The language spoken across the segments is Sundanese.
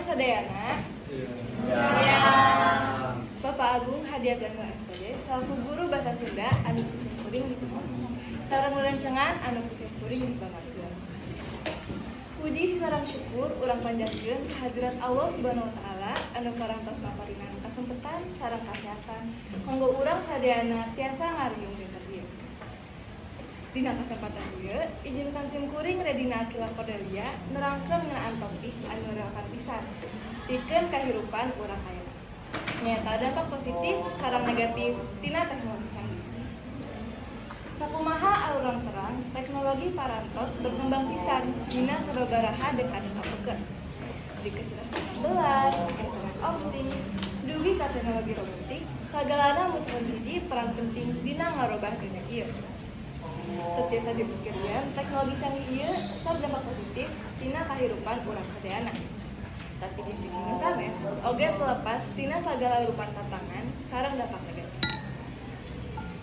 sadayana. Bapak Agung Hadiat Daniel SPD selaku guru bahasa Sunda anu ku sim kuring sareng rerencangan anu ku sim kuring dibanggakeun. Puji sareng syukur urang panjatkeun kehadirat Allah Subhanahu wa Taala anu parantos maparinan kasempatan sareng kasehatan kanggo urang sadayana tiasa ngariung dinten ieu. Dina kasempatan ieu, izinkan sim kuring Redina Akila Cordelia nerangkeun ngeunaan topik anu relevan pisan pikeun kahirupan urang ayeuna. Nyaeta dampak positif sareng negatif tina teknologi canggih. Sakumaha arurang terang, teknologi parantos berkembang pisan dina sababaraha dekade kapengker. Di kecerdasan membelar, Internet of Things, dugi ka teknologi robotik, sagalana muteran hiji peran penting dina ngarobah dunia ieu. Teu tiasa dipungkir, teknologi canggih ieu sok dampak positif tina kahirupan urang sadayana. Tapi di sisi nu sanes, oge teu lepas tina sagala rupa tantangan sareng dampak negatif.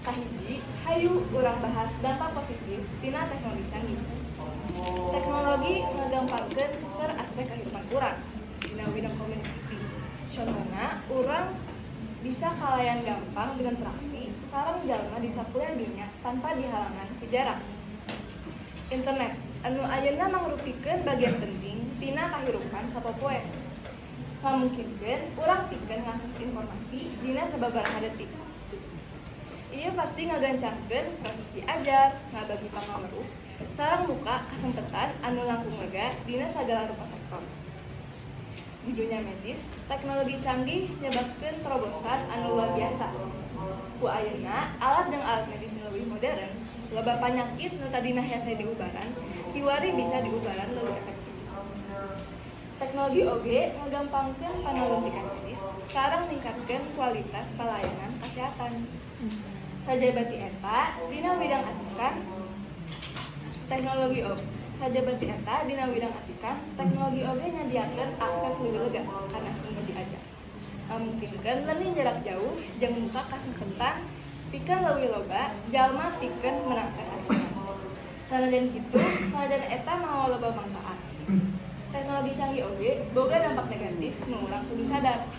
Kahiji, hayu urang bahas dampak positif tina teknologi canggih. Teknologi ngagampangkeun seur aspek kehidupan urang dina bidang komunikasi. Contohna, urang bisa kalayan gampang berinteraksi sareng jalma di sakuliah dunia tanpa dihalangan ku jarak. Internet anu ayeuna mangrupikeun bagian penting tina kahirupan sapopoe. Ngamungkinkeun urang pikeun ngakses informasi dina sababaraha detik. Ieu pasti ngagancangkeun proses diajar, ngabagi pangaweruh, sareng muka kasempetan anu langkung lega dina sagala rupa sektor. Di dunia medis, teknologi canggih nyebabkeun terobosan anu luar biasa. Ku ayeuna, alat jeung alat medis nu leuwih modern, loba panyakit nu tadina hese diubaran, kiwari bisa diubaran leuwih efektif. Teknologi oge ngagampangkeun panalungtikan medis sareng ningkatkeun kualitas palayanan kesehatan. Sajaba ti eta, dina bidang atikan, teknologi oge nyadiakeun akses leuwih lega kana sumber diajar. Ngamungkinkeun learning jarak jauh jeung muka kasempetan pikeun leuwih loba jalma pikeun meunangkeun atikan. Sanajan kitu, sanajan eta mawa loba mangpaat, teknologi canggih oge boga dampak negatif nu urang kudu sadar.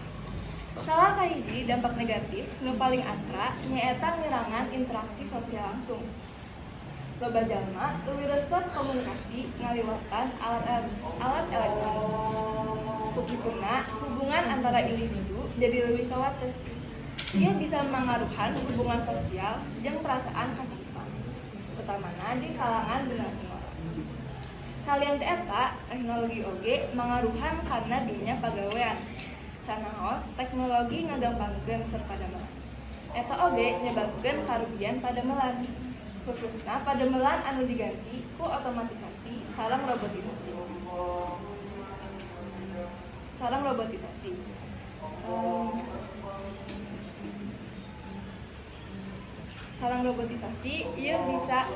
Salah sahiji dampak negatif nu paling atra nyaeta ngirangan interaksi sosial langsung. Loba jalma leuwih resep komunikasi ngaliwatan alat alat elektronik. Ku kituna, hubungan antara individu jadi leuwih kawates. Ieu bisa mangaruhan hubungan sosial jeung perasaan katasan, utamana di kalangan generasi ngora. Salian ti eta, teknologi oge mangaruhan kana dunya pagawean. Sanaos teknologi ngagampangkeun seur padamelan, eta oge nyebabkeun karugian padamelan, khususna padamelan anu diganti ku otomatisasi sareng robotisasi. Sareng robotisasi. Sareng robotisasi ieu bisa.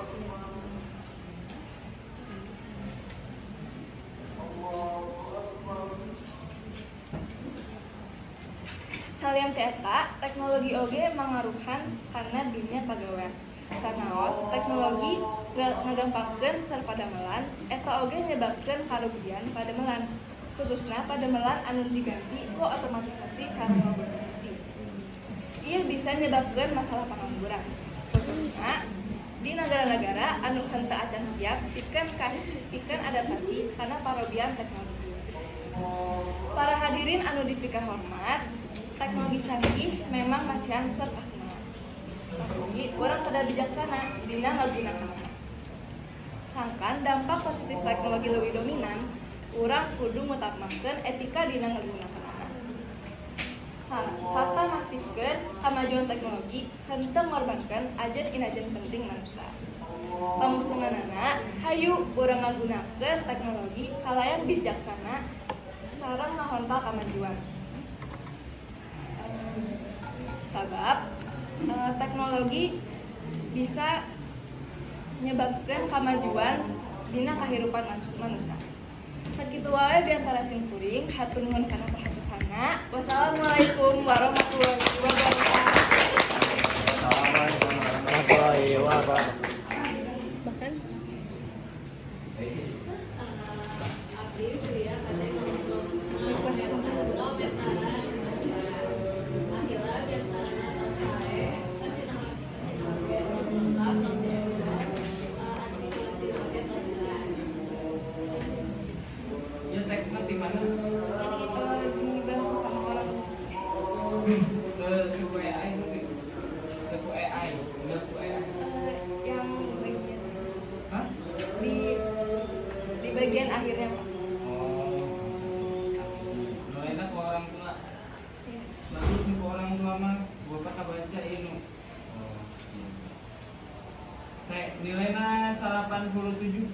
Salian ti eta, teknologi oge mangaruhan kana dunya pagawean. Sanaos teknologi ngagampangkeun seur padamelan, eta oge nyebabkeun karugian padamelan, khususna padamelan anu diganti ku otomatisasi sareng robotisasi. Ieu bisa nyebabkeun masalah pangangguran, khususna di negara-negara anu henteu acan siap pikeun adaptasi kana parobihan teknologi. Para hadirin anu dipikahormat, teknologi canggih memang masihan seur kasenangan. Tapi urang kedah bijaksana dina ngagunakeunana. Sangkan dampak positif teknologi leuwih dominan, urang kudu ngutamakeun etika dina ngagunakeunana. Sarta mastikeun kamajuan teknologi henteu ngorbankeun ajen-inajen penting manusia. Pamustunganana, hayu urang ngagunakeun teknologi kalayan bijaksana sareng ngahontal kamajuan. Sabab teknologi bisa nyebabkeun kamajuan dina kahirupan manusia. Sakitu wae biantara sim kuring, hatur nuhun kana perhatosanna. Wassalamualaikum warahmatullahi wabarakatuh. Assalamualaikum warahmatullahi wabarakatuh. Bahkan Abdi kuliah pada Teu ku AI tapi teu ku AI, enggak ku AI. Yang bagian Hah? di bagian akhirnya, Pak. Oh. Nu enak ku orang tua. Iya. Bagus nih ku orang tua mah, bapak kabacain nu. Oh, iya. Saya nilainya 87.